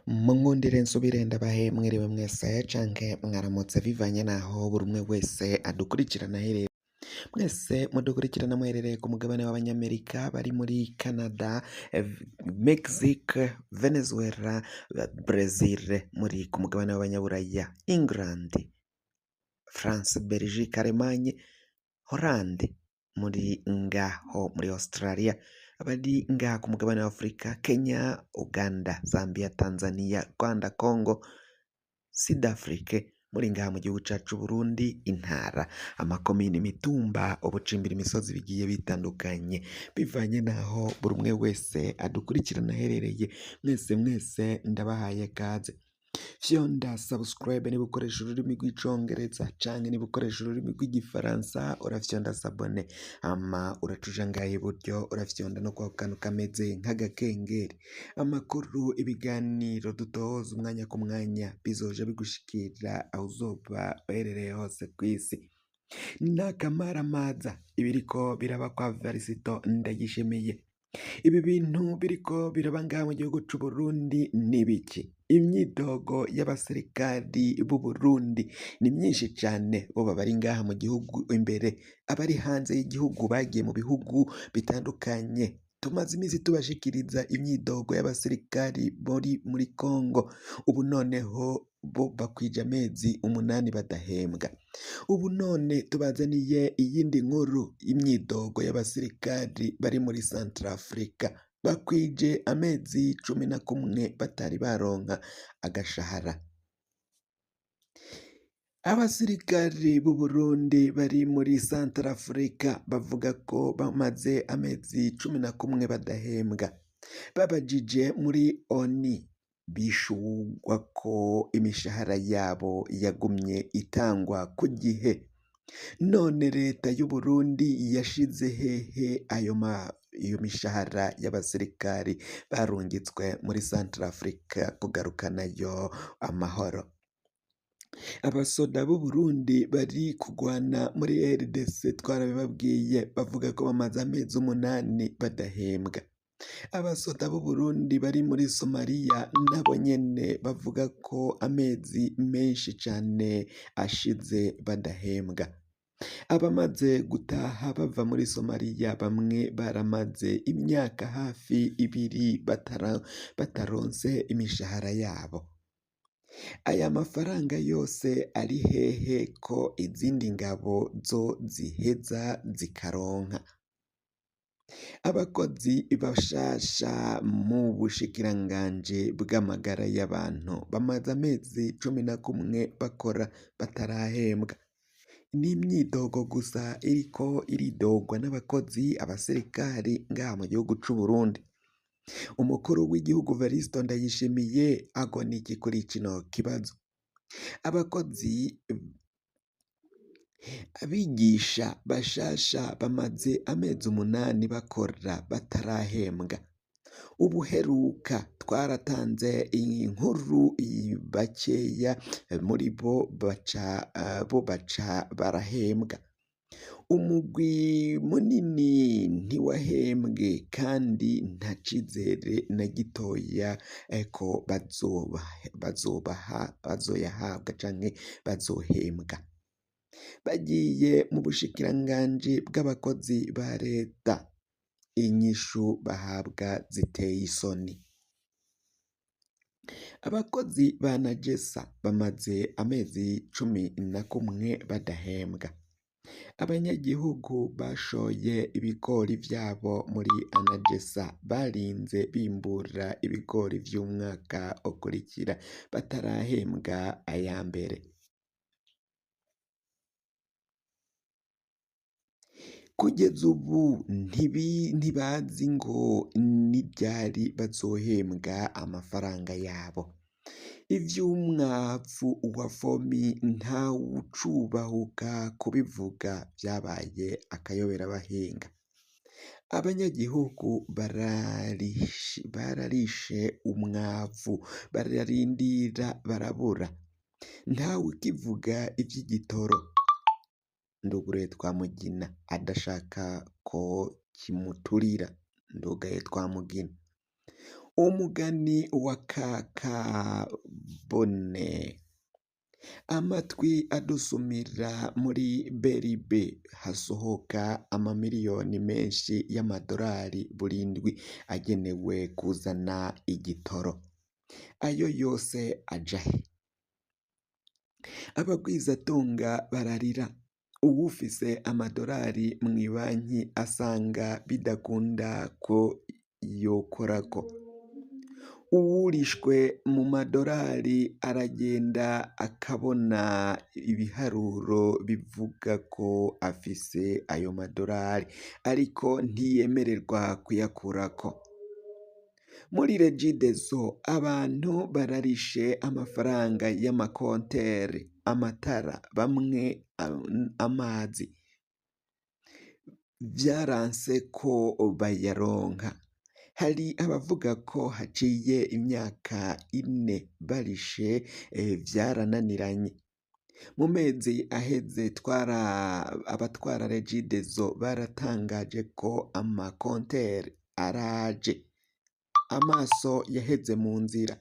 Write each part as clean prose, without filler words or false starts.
Munkundire nsubire ndabahe mwiriwe mwese canke mwaramutse bivanye naho buri umwe wese adukurikirana aherereye. Mwese mudukurikirana muherereye ku mugabane w'Abanyamerika bari muri Canada, Mexique, Venezuela, Brazil, muri ku mugabane w'Abanyaburaya, England, France, Belgique, Allemagne, Hollande, muri ngaho muri Australia, abari ngaha ku mugabane wa Afrika, Kenya, Uganda, Zambia, Tanzania, Rwanda, Congo, Sud Afrique, muri ngaha mu gihugu cacu Burundi, intara, amakomine, imitumba, ubucimbira imisozi bigiye bitandukanye, bivanye naho buri umwe wese adukurikirana aherereye, mwese mwese ndabahaye kaze. Fyonda subscribe niba ukoresha ururimi rw'icongereza canke niba ukoresha ururimi rw'igifaransa urafyonda s'abonner, hama uraca uja ngaha iburyo urafyonda no kwako kantu kameze nk'agakengeri. Amakuru, ibiganiro dutohoza umwanya ku mwanya bizoja bigushikira aho uzoba uherereye hose kw'isi. N'akamaramaza ibiriko biraba kwa Varisito Ndayishimiye. Ibi bintu biriko biraba ngaha mu gihugu c'Uburundi ni biki? Imyidogo y'abasirikari b'u Burundi ni myinshi cane, boba bari ngaha mu gihugu imbere, abari hanze y'igihugu bagiye mu bihugu bitandukanye. Tumaze imisi tubashikiriza imyidogo y'abasirikari bari muri Congo, ubu noneho bo bakwije amezi 8 badahembwa. Ubu none tubazaniye iyindi nkuru y'imyidogo y'abasirikari bari muri Centrafrica, bakwije amezi 11 batari baronka agashahara. Abasirikari b'u Burundi bari muri Centrafrica bavuga ko bamaze amezi 11 badahembwa. Babajije muri ONU bishurwa ko imishahara yabo yagumye itangwa ku gihe. None leta y'Uburundi yashize hehe iyo mishahara y'abasirikari barungitswe muri Centrafrica kugarukanayo amahoro? Abasoda b'Uburundi bari kugwana muri RDC twarabibabwiye, bavuga ko bamaze amezi 8 badahembwa. Abasoda b'Uburundi bari muri Somaliya nabo nyene bavuga ko amezi menshi cane ashize badahembwa. Abamaze gutaha bava muri Somaliya bamwe baramaze imyaka hafi 2 bataronse imishahara yabo. Aya mafaranga yose ari hehe ko izindi ngabo zo ziheza zikaronka? Abakozi bashasha mu bushikiranganji bw'amagara y'abantu bamaze amezi 11 bakora batarahembwa. Ni imyidogo gusa iriko iridogwa n'abakozi, abasirikari ngaha mu gihugu c'Uburundi. Umukuru w'igihugu Varisito Ndayishimiye agona iki kuri kino kibazo? Abakozi, abigisha bashasha bamaze amezi 8 bakora batarahembwa. Ubuheruka twaratanze inkuru bakeya muri bo baca barahembwa. Umugwi munini ntiwahembwe kandi nta cizere na gitoya ko bazoyahabwa canke bazohembwa. Bagiye mu bushikiranganji bw'abakozi ba leta, inyishu bahabwa ziteye isoni. Abakozi ba Najesa bamaze amezi 11 badahembwa. Abanyagihugu bashoye ibigori vyabo muri Anagesa barinze bimbura ibigori vy'umwaka ukurikira batarahembwa aya mbere. Kugeza ubu ntibazi ngo ni ryari bazohembwa amafaranga yabo. Ivy'umwavu wa fomi ntawucubahuka kubivuga vyabaye akayoberabahinga. Abanyagihugu bararishe umwavu bararindira barabura. Ntawukivuga ivy'igitoro. Nduguruye Twamugina adashaka ko kimuturira. Ndugaye Twamugina. Umugani wa Kakabone, amatwi adusumira muri Beribe hasohoka amamiliyoni menshi y'amadorari buri ndwi agenewe kuzana igitoro. Ayo yose ajahe? Abagwizatunga bararira, uwufise amadorari mw'ibanki asanga bidakunda ko yokorako. Uwurishwe mu madorari aragenda akabona ibiharuro bivuga ko afise ayo madorari, ariko ntiyemererwa kuyakurako. Muri Regideso abantu bararishe amafaranga y'amakontere, amatara, bamwe amazi, vyaranse ko bayaronka. Hari abavuga ko haciye imyaka ine barishe vyarananiranye. Mu mezi aheze abatwara Regideso baratangaje ko amakontere araje, amaso yaheze mu nzira.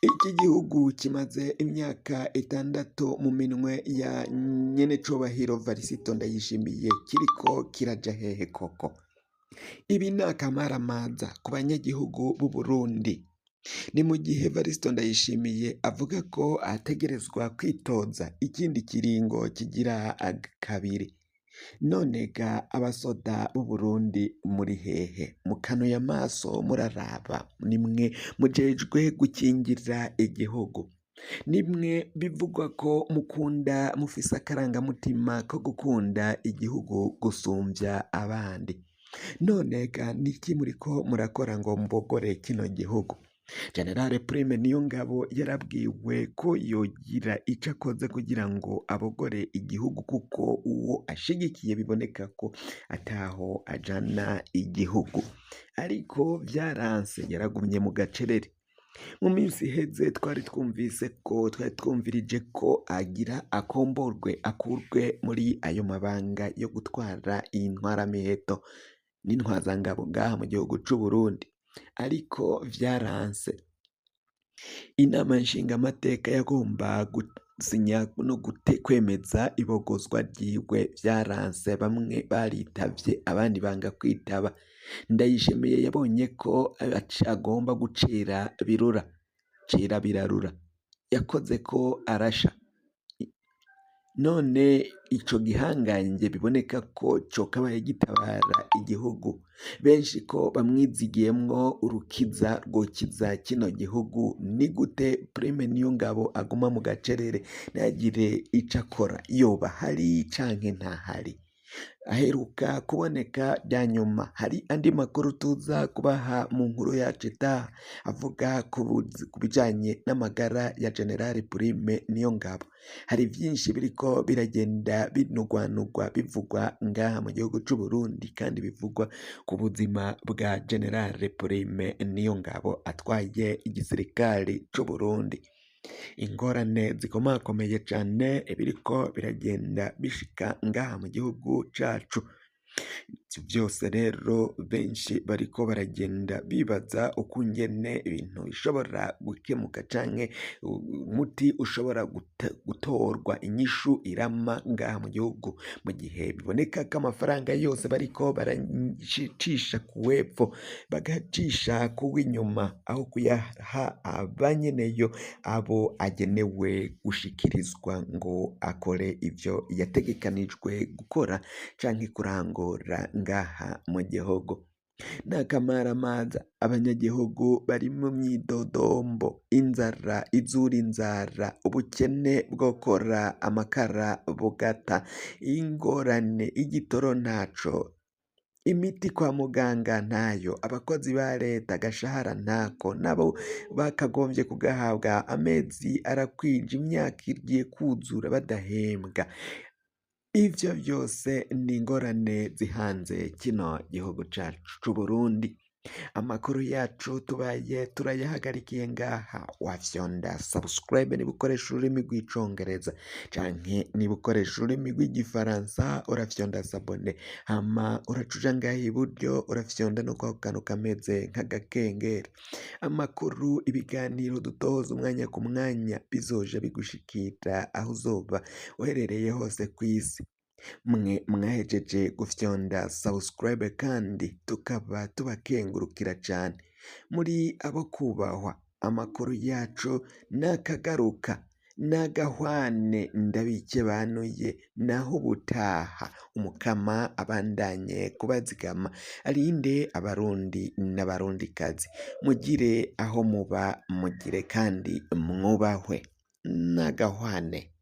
Iki gihugu kimaze imyaka 6 mu minwe ya nyenecubahiro Varisito Ndayishimiye kiriko kiraja hehe koko? Ibi ni akamaramaza ku banyagihugu b'u Burundi. Ni mu gihe Varisito Ndayishimiye avuga ko ategerezwa kwitoza ikindi kiringo kigira kabiri. None ga abasoda b'u Burundi muri hehe? Mukanuye amaso muraraba, nimwe mujejwe gukingira igihugu. Nimwe bivugwa ko mukunda mufise akarangamutima ko gukunda igihugu gusumvya abandi. None ga niki muriko murakora ngo mubogore kino gihugu? Generale Prime Niyongabo yarabwiwe ko yogira ico akoze kugira ngo abogore igihugu kuko uwo ashigikiye biboneka ko ataho ajana igihugu. Ariko vyaranse, yaragumye mu gacerere. Mu minsi iheze twari twumvise ko twari twumvirije ko agira akomborwe akurwe muri ayo mabanga yo gutwara iyi ntwaramiheto n'intwazangabo ngaha mu gihugu c'u Burundi, ariko vyaranse. Inama nshingamateka yagomba gusinya no kwemeza ibogozwa ryiwe, vyaranse, bamwe baritavye abandi banga kwitaba. Ndayishimiye yabonye ko agomba gucira birura, cira birarura, yakoze ko arasha. None ico gihangange biboneka ko cokabaye gitabara igihugu, benshi ko bamwizigiyemwo urukiza rwokiza kino gihugu, ni gute Prime Niyongabo aguma mu gacerere ntagire ico akora? Yoba ahari canke ntahari? Aheruka kuboneka rya nyuma. Hari andi makuru tuza kubaha mu nkuru yacu itaha avuga ku bijanye n'amagara ya Generale Prime Niyongabo. Hari vyinshi biriko biragenda binugwanugwa bivugwa ngaha mu gihugu c'u Burundi kandi bivugwa ku buzima bwa Generale Prime Niyongabo atwaye igisirikare c'u Burundi. Ingorane zikomakomeye cane ibiriko biragenda bishika ngaha mu gihugu cacu. Ivyo vyose rero benshi bariko baragenda bibaza ukungene ibintu bishobora gukemuka canke umuti ushobora gutorwa inyishu irama ngaha mu gihugu, mu gihe biboneka ko amafaranga yose bariko baracisha kuwepfo bagacisha kuw'inyuma aho kuyaha abanyeneyo abo agenewe gushikirizwa ngo akore ivyo yategekanijwe gukora canke kurangura ngaha mu gihugu. N'akamaramaza abanyagihugu bari mu myidodombo, inzara izura inzara, ubukene bwokora amakara bugata, ingorane igitoro ntaco, imiti kwa muganga ntayo, abakozi ba leta agashahara ntako, nabo bakagombye kugahabwa amezi arakwije imyaka igiye kuzura badahembwa. Ivyo vyose ni ingorane zihanze kino gihugu cacu c'Uburundi. Amakuru yacu tubaye turayahagarikiye ngaha, wafyonda subscribe niba ukoresha ururimi rw'icongereza canke niba ukoresha ururimi rw'igifaransa urafyonda s'abonner, hama uraca uja ngaha iburyo urafyonda no kwako kantu kameze nk'agakengeri. Amakuru, ibiganiro dutoza umwanya ku mwanya bizoja bigushikira aho uzoba uherereye hose kw'isi. Mwe mwahejeje gufyonda subscribe kandi tukaba tubakengurukira cane, muri abo kubahwa. Amakuru yacu nakagaruka n'agahwane ndabikebanuye, naho ubutaha Umukama abandanye kubazigama, arinde abarundi n'abarundikazi, mugire aho muba mugire kandi mwubahwe n'agahwane.